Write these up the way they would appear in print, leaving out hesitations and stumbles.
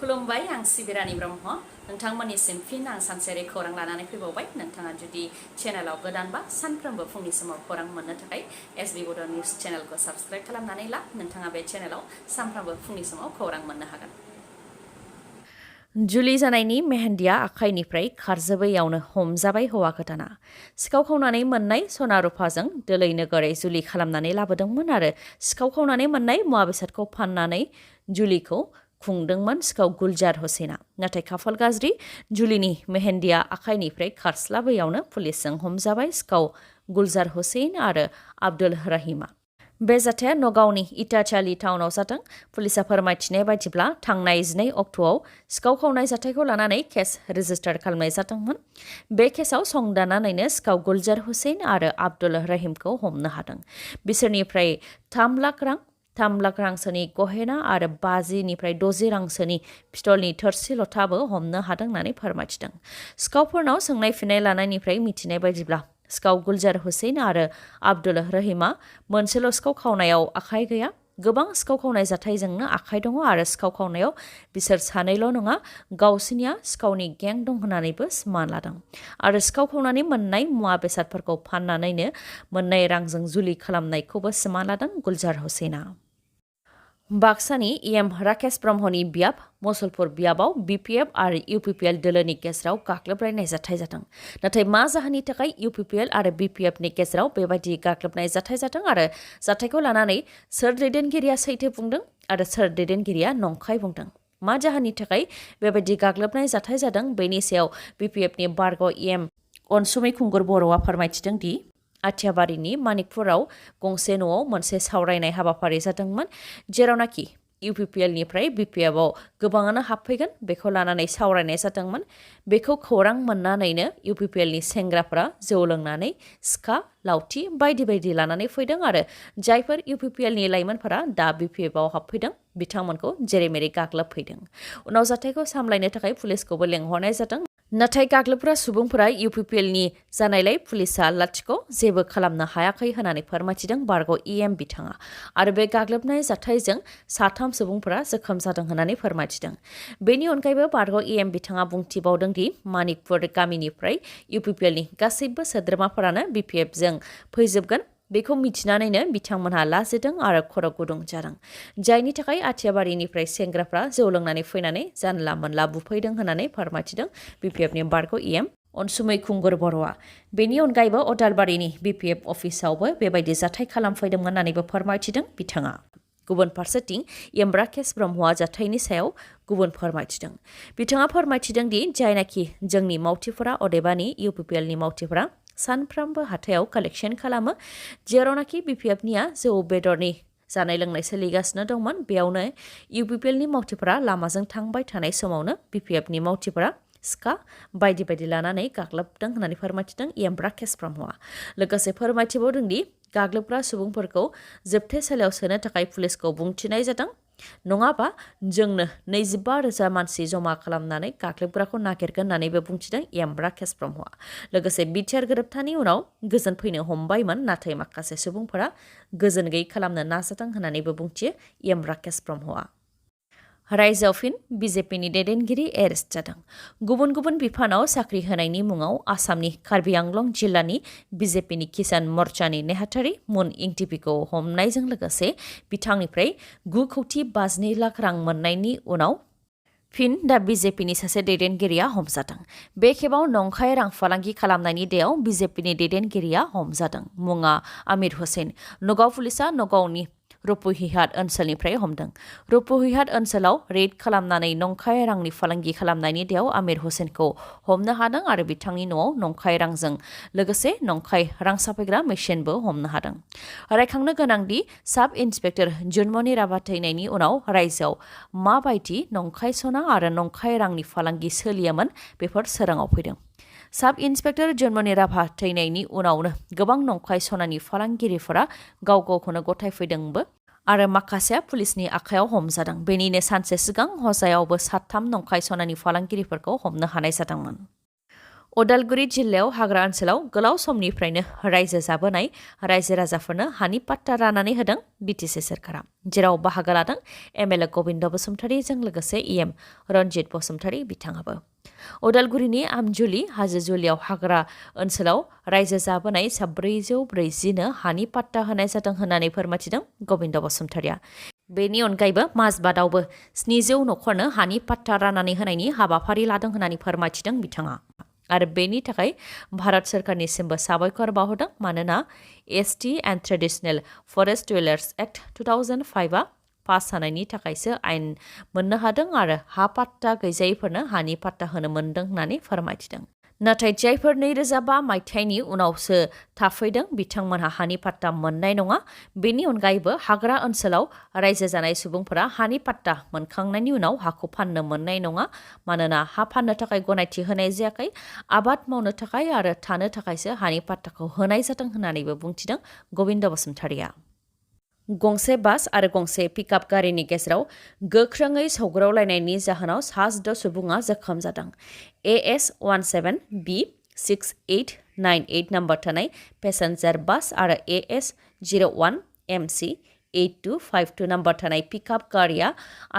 खुलुमबाय आं सिबिरानि ब्रह्म नोंथांमोननिसिम फिन आं सानसेयारि खौरां लानानै फैबावबाय नोंथाङा जुदि चेनेलाव गोदानबा सानफ्रोमबो फुंनि समाव खौरां मोननो थाखाय SBbodo निउज चेनेलखौ साबस्क्राइब खालामनानै ला नोंथाङा बे चेनेलाव सानफ्रोमबो फुंनि समाव खौरां मोननो हागोन। जुलि जानायनि मेहेन्दिया आखाइनिफ्राय खारजोबैयावनो हमजाबाय हौवा गोदाना सिखाव खावनानै मोननाय सना रुफाजों दोलै नोगोरै जुलि खालामनानै लाबोदोंमोन आरो सिखाव खावनानै मोननाय मुवा बेसादखौ फाननानै जुलिखौ खुंदोंमोन सिखाव गुलजार हुसेना नाथाय खाफाल गाज्रि जुलिनि मेहेन्दिया आखाइनिफ्राय खारस्लाबैयावनो पुलिसजों हमजाबाय सिखाव गुलजार हुसेन आरो आब्दुल रहिमा। बे जाथाया नगावनि इटाचाली टाउनाव जादों। पुलिसा फोरमायथिनाय बायदिब्ला थांनाय 12 अक्ट'आव सिखाव खावनाय जाथायखौ लानानै केस रेजिस्टार खालामनाय जादोंमोन। बे केसाव संदानानैनो सिखाव गुलजार हुसेन आरो आब्दुल रहिमखौ हमनो हादों। बिसोरनिफ्राय 3 लाख रांसोनि गहेना आरो 50निफ्राय 60 रांसोनि पिस्तलनि थोरसि लथाबो हमनो हादों होननानै फोरमायथिदों। सिखावफोरनाव सोंनाय फिननाय लानायनिफ्राय मिथिनाय बायदिब्ला सिखाव गुलजार हुसेन आरो आब्दुल रहिमा मोनसेल' सिखाव खावनायाव आखाइ गैया, गोबां सिखाव खावनाय जाथायजोंनो आखाइ दङ आरो सिखाव खावनायाव बिसोर सानैल' नङा गावसिनिया सिखावनि गें दं होननानैबो मान लादों आरो सिखाव खावनानै मोननाय मुवा बेसादफोरखौ फाननानैनो मोननाय रांजों जुलि खालामनायखौबो सिमान लादों गुलजार हुसेना। बाक्सानि EM राकेश ब्रह्मनि बियाब मुसलपुर बियाबाव BPF आरो UPPL दोलोनि गेजेराव गाग्लोबलायनाय जाथाय जादों। नाथाय मा जाहोननि थाखाय UPPL आरो BPF नि गेजेराव बेबायदि गाग्लोबनाय जाथाय जादों आरो जाथायखौ लानानै सोर दैदेनगिरिया सैथो बुंदों आरो सोर दैदेनगिरिया नंखाय बुंदों? मा जाहोननि थाखाय बेबायदि गाग्लोबनाय जाथाय जादों बेनि सायाव BPF नि बारग' EM अनसुमै खुंगुर बर'आ फोरमायथिदों दि आथियाबारिनि मानिकपुराव गंसे न'आव मोनसे सावरायनाय हाबाफारि जादोंमोन जेरावनाखि UPPL निफ्राय BPF आव गोबाङानो हाबफैगोन बेखौ लानानै सावरायनाय जादोंमोन। बेखौ खौरां मोननानैनो UPPL नि सेंग्राफोरा जौ लोंनानै सिखा लावथि बायदि बायदि लानानै फैदों आरो जायफोर UPPL नि लाइमोनफोरा दा BPF आव हाबफैदों बिथांमोनखौ जेरै-मेरै गाग्लोबफैदों। उनाव जाथायखौ सामलायनो थाखाय पुलिसखौबो लेंहरनाय जादों। नाथाय गाग्लोबग्रा सुबुंफोरा UPPL नि जानायलाय पुलिसा लाथिख' जेबो खालामनो हायाखै होननानै फोरमायथिदों बारग' EM बिथाङा आरो बे गाग्लोबनाय जाथायजों 3 सुबुंफोरा जोखोम जादों होननानै फोरमायथिदों। बेनि अनगायैबो बारग' EM बिथाङा बुंथिबावदों दि मानिकपुर गामिनिफ्राय UPPL नि गासैबो सोद्रोमाफोरानो BPF जों फैजोबगोन बेखौ मिथिनानैनो बिथांमोनहा लाजिदों आरो खर' गुदुं जादों जायनि थाखाय आथियाबारिनिफ्राय सेंग्राफ्रा जौ लोंनानै फैनानै जानला मोनला बुफैदों होननानै फोरमायथिदों BPF नि बारग' EM अनसुमै खुंगुर बर'आ। बेनि अनगायैबो अदालबारिनि BPF अफिसावबो बेबायदि जाथाय खालामफैदोंमोन होननानैबो फोरमायथिदों बिथाङा। गुबुन फारसेथिं EM राकेश ब्रह्मआ जाथायनि सायाव गुबुन फोरमायथिदों। बिथाङा फोरमायथिदों दि जायनाखि जोंनि मावथिफोरा अदेबानि UPPL नि मावथिफोरा सानफ्रोमबो हाथायाव कालेक्शन खालामो जेरावनाखि BPF निया जौ बेदरनि जानाय लोंनाय सोलिगासिनो दंमोन बेयावनो UPPL नि मावथिफोरा लामाजों थांबाय थानाय समावनो BPF नि मावथिफोरा सिखा बायदि बायदि लानानै गाग्लोबदों होननानै फोरमायथिदों EM राकेश ब्रह्मआ। लोगोसे फोरमायथिबावदों दि गाग्लोबग्रा सुबुंफोरखौ जोबथेसालियाव सोनो थाखाय पुलिसखौ बुंथिनाय जादों नङाबा जोंनो 25,000 मानसि जमा खालामनानै गाग्लोबग्राखौ नागिरगोन होननानैबो बुंथिदों EM राकेश ब्रह्मआ। लोगोसे बिटिआर गोरोबथानि उनाव गोजोन फैनो हमबायमोन नाथाय माखासे सुबुंफोरा गोजोन गैयै खालामनो नाजादों होननानैबो बुंथियो EM राकेश ब्रह्मआ। रायजोआव फिन BJP नि दैदेनगिरि एरेस्ट जादों। गुबुन गुबुन बिफानाव साख्रि होनायनि मुङाव आसामनि कार्बि आंलं जिल्लानि BJP नि किसान मर्चानि नेहाथारि मुन इंटिभिखौ हमनायजों लोगोसे बिथांनिफ्राय 9,52 लाख रां मोननायनि उनाव फिन दा BJP नि सासे दैदेनगिरिया हमजादों। बे खेबाव नंखाय रां फालांगि खालामनायनि दायाव BJP नि दैदेनगिरिया हमजादों। मुङा आमिर हुसेन। नगाव पुलिसा नगावनि रुपुहिहाट ओनसोलनिफ्राय हमदों। रुपुहिहाट ओनसोलाव रेड खालामनानै नंखाय रांनि फालांगि खालामनायनि दायाव आमिर हुसेनखौ हमनो हादों आरो बिथांनि न'आव नंखाय रांजों लोगोसे नंखाय रां साफायग्रा मेसिनबो हमनो हादों। रायखांनो गोनांदि साब इन्सपेक्टर जुनमनि राभा थैनायनि उनाव रायजोआव माबायदि नंखाय सना आरो नंखाय रांनि फालांगि सोलियोमोन बेफोर सोराङाव फैदों। साब इन्सपेक्टर जुनमनि राभा थैनायनि उनावनो गोबां नंखाय सनानि फालांगिरिफोरा गाव गावखौनो गथायफैदोंबो आरो माखासेया पुलिसनि आखायाव हमजादों। बेनिनो सानसे सिगां हजायावबो 3 नंखाय सनानि फालांगिरिफोरखौ हमनो हानाय जादोंमोन। उदालगुरि जिल्लायाव हाग्रा ओनसोलाव गोलाव समनिफ्रायनो रायजो जाबोनाय रायजो राजाफोरनो हानि पाट्टा राननानै होदों बिटिसि सोरखारा, जेराव बाहागो लादों एमएलए गबिन्द बसुमतारीजों लोगोसे इएम रन्जित बसुमतारी बिथाङाबो। उदालगुरिनि आमजुलि हाजोजुलियाव हाग्रा ओनसोलाव रायजो जाबोनाय 440नो हानि पाट्टा होनाय जादों होननानै फोरमायथिदों गबिन्द बसुमतारीया। बेनि अनगायैबो माजबादावबो 700 नखरनो हानि पाट्टा राननानै होनायनि हाबाफारि लादों होननानै फोरमायथिदों बिथाङा। आरो बेनि थाखाय भारत सोरखारनिसिमबो साबायखर बावहरदों, मानोना ST and traditional forest dwellers act 2005 pass जानायनि थाखायसो आयेन मोननो हादों आरो हा पाट्टा गैजायैफोरनो हानि पाट्टा होनो मोनदों होननानै फोरमायथिदों। नाथाय जायफोर 2005 मायथाइनि उनावसो थाफैदों बिथांमोनहा हानि पाट्टा मोननाय नङा। बेनि अनगायैबो हाग्रा ओनसोलाव रायजो जानाय सुबुंफोरा हानि पाट्टा मोनखांनायनि उनाव हाखौ फाननो मोननाय नङा, मानोना हा फाननो थाखाय गनायथि होनाय जायाखै। आबाद मावनो थाखाय आरो थानो थाखायसो हानि पाट्टाखौ होनाय जादों होननानैबो बुंथिदों गबिन्द बसुमतारीया। गंसे बास आरो गंसे पिकआप गारिनि गेजेराव गोख्रोङै सौग्रावलायनायनि जाहोनाव 6 सुबुङा जोखोम जादों। AS17B 6898 नम्बर थानाय पेसेन्जार बास आरो AS01MC 8252 नम्बर थानाय पिकआप गारिया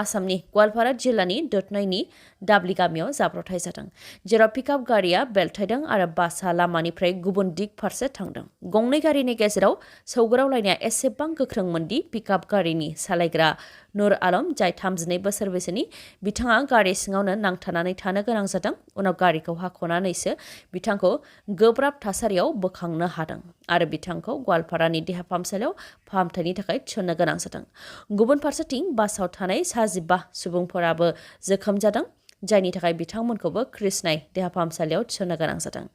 आसामनि गवालपारा जिल्लानि दुधनैनि दाब्लि गामियाव जाब्रबथाय जादों, जेराव पिकआप गारिया बेलथायदों आरो बासआ लामानिफ्राय गुबुन दिग फारसे थांदों। गंनै गारिनि गेजेराव सौग्रावलायनाया एसेबां गोख्रोंमोनदि पिकआप गारिनि सालायग्रा नुर आलम, जाय 32 बोसोर बैसोनि, बिथाङा गारि सिङावनो नांथानानै थानो गोनां जादों। उनाव गारिखौ हाख'नानैसो बिथांखौ गोब्राब थासारियाव बोखांनो हादों आरो बिथांखौ गवालपारानि देहा फाहामसालियाव फाहामथायनि थाखाय थिसननो गोनां जादों। गुबुन फारसेथिं बासाव थानाय 15 सुबुंफोराबो जोखोम जादों, जायनि थाखाय बिथांमोनखौबो कृष्णाय देहा फाहामसालियाव थिसननो गोनां जादों।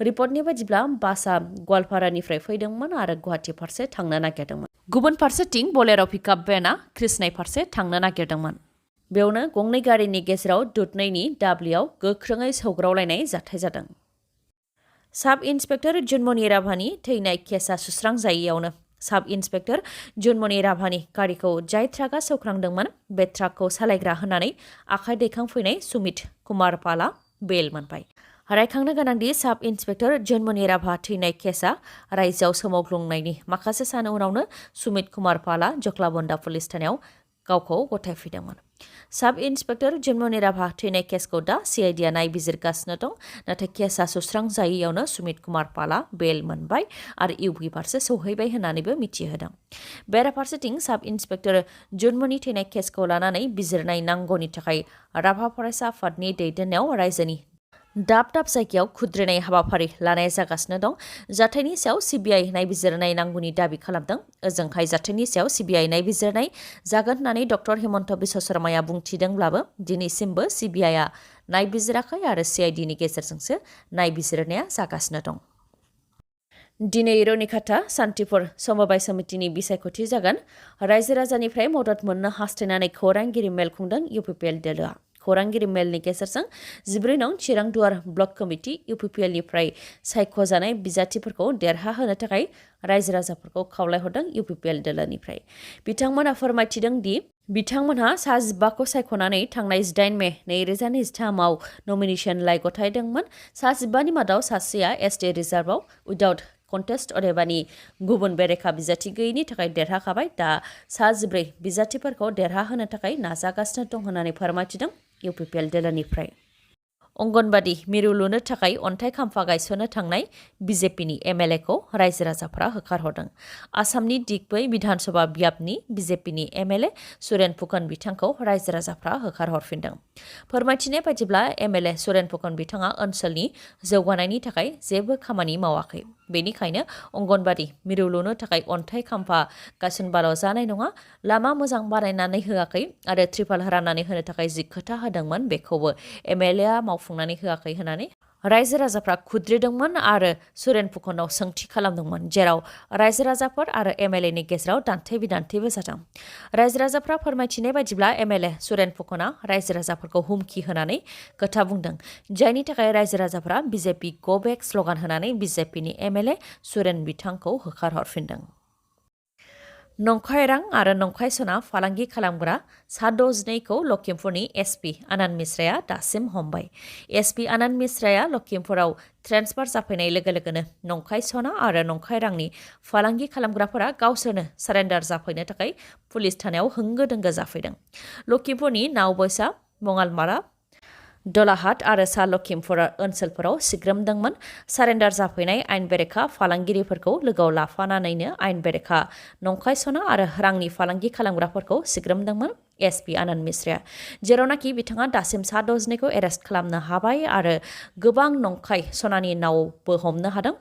रिपर्टनि बायदिब्ला बासआ गवालपारानिफ्राय फैदोंमोन आरो गुवाहाटी फारसे थांनो नागिरदोंमोन। गुबुन फारसेथिं बलेर' पिकआप भेनआ कृष्णाय फारसे थांनो नागिरदोंमोन। बेयावनो गंनै गारिनि गेजेराव दुधनैनि दाब्लियाव गोख्रोङै सौग्रावलायनाय जाथाय जादों। साब इन्सपेक्टर जुनमनि राभानि थैनाय केसआ सुस्रांजायैयावनो साब इन्सपेक्टर जुनमनि राभानि गारिखौ जाय ट्राकआ सौख्रांदोंमोन बे ट्राकखौ सालायग्रा होननानै आखाइ दैखांफैनाय सुमित कुमार पालआ बेल मोनबाय। रायखांनो गोनांदि साब इन्सपेक्टर जुनमनि राभा थैनाय केसआ रायजोआव सोमावग्लुंनायनि माखासे सान उनावनो सुमित कुमार पालआ जख्लाबन्दा पुलिस थानायाव गावखौ गथायफैदोंमोन। साब इन्सपेक्टर जुनमनि राभा थैनाय केसखौ दा सिआइडिआ नायबिजिरगासिनो दं, नाथाय केसआ सुस्रांजायैयावनो सुमित कुमार पालआ बेल मोनबाय आरो इउपि फारसे सौहैबाय होननानैबो मिथिहोदों। बेराफारसेथिं साब इन्सपेक्टर जुनमनि थैनाय केसखौ लानानै बिजिरनाय नांगौनि थाखाय राभा फरायसा आफादनि दैदेननायाव रायजोनि दाब दाब जायगायाव खुद्रिनाय हाबाफारि लानाय जागासिनो दं। जाथायनि सायाव सिबिआइ नायबिजिरनाय नांगौनि दाबि खालामदों। ओजोंहाय जाथायनि सायाव सिबिआइ नायबिजिरनाय जागोन होननानै डक्टर हिमन्त बिश्व शर्माया बुंथिदोंब्लाबो दिनैसिमबो सिबिआइआ नायबिजिराखै आरो सिआइडिनि गेजेरजोंसो नायबिजिरनाया जागासिनो दं। दिनै रनिखाता सान्तिपुर समबाय समितिनि बिसायख'थि जागोन। रायजो राजानिफ्राय मदद मोननो हास्थायनानै खौरांगिरि मेल खुंदों UPPL दोलोआ। खौरांगिरि मेलनि गेजेरजों 14 नं चिरांदुवार ब्लक कमिटि UPPLनिफ्राय सायख'जानाय बिजाथिफोरखौ देरहाहोनो थाखाय रायजो राजाफोरखौ खावलायहरदों UPPL दोलोनिफ्राय। बिथांमोनहा फोरमायथिदों दि बिथांमोनहा 15खौ सायख'नानै थांनाय 8 मे 2023आव नमिनेसन लाइ गथायदोंमोन। 15नि मादाव सासेया ST रिजार्भआव उइदाउट कन्टेस्ट, अदेबानि गुबुन बेरेखा बिजाथि गैयैनि थाखाय देरहाखाबाय। दा 14 बिजाथिफोरखौ देरहाहोनो थाखाय नाजागासिनो दं होननानै फोरमायथिदों UPPL दोलोनिफ्राय। अंगनबादि मिरु लुनो थाखाय अन्थाइ खाम्फा गायसननो थांनाय बिजेपिनि एमएलएखौ रायजो राजाफ्रा होखारहरदों। आसामनि दिगबै बिधानसभा बियाबनि बिजेपिनि एमएलए सुरेन फुकन बिथांखौ रायजो राजाफ्रा होखारहरफिनदों। फोरमायथिनाय बायदिब्ला एमएलए सुरेन फुकन बिथाङा ओनसोलनि जौगानायनि थाखाय जेबो खामानि मावाखै, बेनिखायनो अंगनबादि मिरु लुनो थाखाय अन्थाइ खाम्फा गायसनबाल' जानाय नङा, लामा मोजां बानायनानै होआखै आरो त्रिपाल राननानै होनो थाखाय जि खोथा होदोंमोन बेखौबो एमएलएआ मावफुंनानै होआखै होननानै रायजो राजाफ्रा खुद्रिदोंमोन आरो सुरेन फुकनाव सोंथि खालामदोंमोन, जेराव रायजो राजाफोर आरो एमएलएनि गेजेराव दान्थे बिदान्थेबो जादों। रायजो राजाफ्रा फोरमायथिनाय बायदिब्ला एमएलए सुरेन फुकना रायजो राजाफोरखौ हुमखि होनानै खोथा बुंदों, जायनि थाखाय रायजो राजाफ्रा बिजेपि गो बेक स्लगान होनानै बिजेपिनि एमएलए सुरेन बिथांखौ होखारहरफिनदों। नंखाय रां आरो नंखाय सना फालांगि खालामग्रा सा 62खौ लखिमपुरनि एसपि आनन्द मिश्राया दासिम हमबाय। एसपि आनन्द मिश्राया लखिमपुराव ट्रेन्सफार जाफैनाय लोगो लोगोनो नंखाय सना आरो नंखाय रांनि फालांगि खालामग्राफोरा गावसोरनो सारेन्डार जाफैनो थाखाय पुलिस थानायाव होंगो दोंगो जाफैदों। लखिमपुरनि नावबैसा, मंगालमारा, दलाहाट आरो सा लखिमपुर ओनसोलफोराव सिग्रोमदोंमोन। सारेन्डार जाफैनाय आयेन बेरेखा फालांगिरिफोरखौ लोगोआव लाफानानैनो आयेन बेरेखा नंखाय सना आरो रांनि फालांगि खालामग्राफोरखौ सिग्रोमदोंमोन एसपि आनन्द मिश्राया, जेरावनाखि बिथाङा दासिम सा 62खौ एरेस्ट खालामनो हाबाय आरो गोबां नंखाय सनानि नावबो हमनो हादों।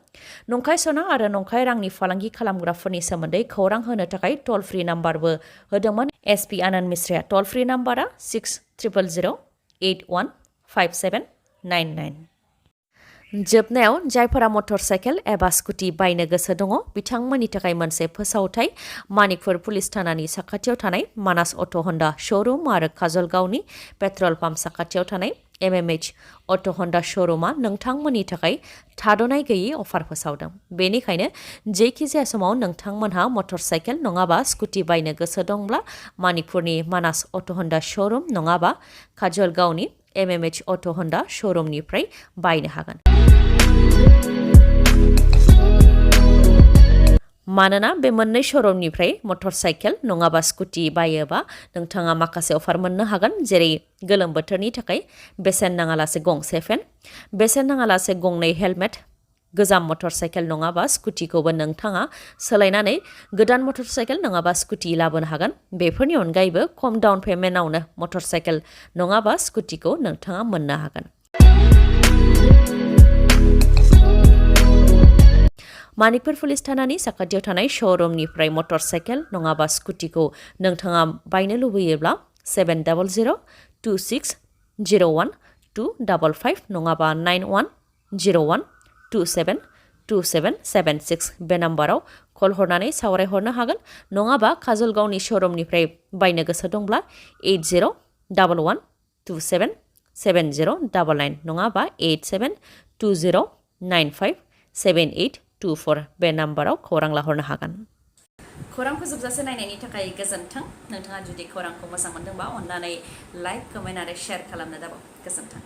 नंखाय सना आरो नंखाय रांनि फालांगि खालामग्राफोरनि सोमोन्दै खौरां होनो थाखाय टल फ्रि नाम्बारबो होदोंमोन एसपि आनन्द मिश्राया। टल फ्रि नाम्बारा 6000815799। जोबनायाव जायफोरा मटर साइकेल एबा स्कुटि बायनो गोसो दङ बिथांमोननि थाखाय मोनसे फोसावथाय। मानिकपुर पुलिस थानानि साखाथियाव थानाय मानास अट' हन्डा श'रुम आरो काजलगावनि पेट्रल पाम्प साखाथियाव थानाय MMH अट' हन्डा श'रुमा नोंथांमोननि थाखाय थाद'नाय गैयै अफार फोसावदों। बेनिखायनो जेखि जाया समाव नोंथांमोनहा मटर साइकेल नङाबा स्कुटि बायनो गोसो दंब्ला मानिकपुरनि मानास अट' हन्डा श'रुम नङाबा काजलगावनि MMH अट' हन्डा श'रुमनिफ्राय बायनो हागोन। मानोना बे मोननै श'रुमनिफ्राय मटर साइकेल नङाबा स्कुटि बायोबा नोंथाङा माखासे अफार मोननो हागोन, जेरै गोलोम बोथोरनि थाखाय बेसेन नाङालासे गंसे फेन, बेसेन नाङालासे गंनै हेलमेट, गोजाम मटर साइकेल नङाबा स्कुटिखौबो नोंथाङा सोलायनानै गोदान मटर साइकेल नङाबा स्कुटि लाबोनो हागोन। बेफोरनि अनगायैबो खम डाउन पेमेन्टआवनो मटर साइकेल नङाबा स्कुटिखौ नोंथाङा मोननो हागोन। मानिकपुर पुलिस थानानि साखाथियाव थानाय श'रुमनिफ्राय मटर साइकेल नङाबा स्कुटिखौ नोंथाङा बायनो लुबैयोब्ला 7006012555 नङाबा 9101272776 बे नाम्बाराव कल हरनानै सावरायहरनो हागोन। नङाबा काजलगावनि श'रुमनिफ्राय बायनो गोसो दंब्ला 8011277099 नङाबा 8720957824 बे नाम्बाराव खौरां लाहरनो हागोन। खौरांखौ जोबजासे नायनायनि थाखाय गोजोन्थों। नोंथाङा जुदि खौरांखौ मोजां मोनदोंबा अन्नानै लाइक, कमेन्ट आरो शेयार खालामनो दाबाव। गोजोन्थों।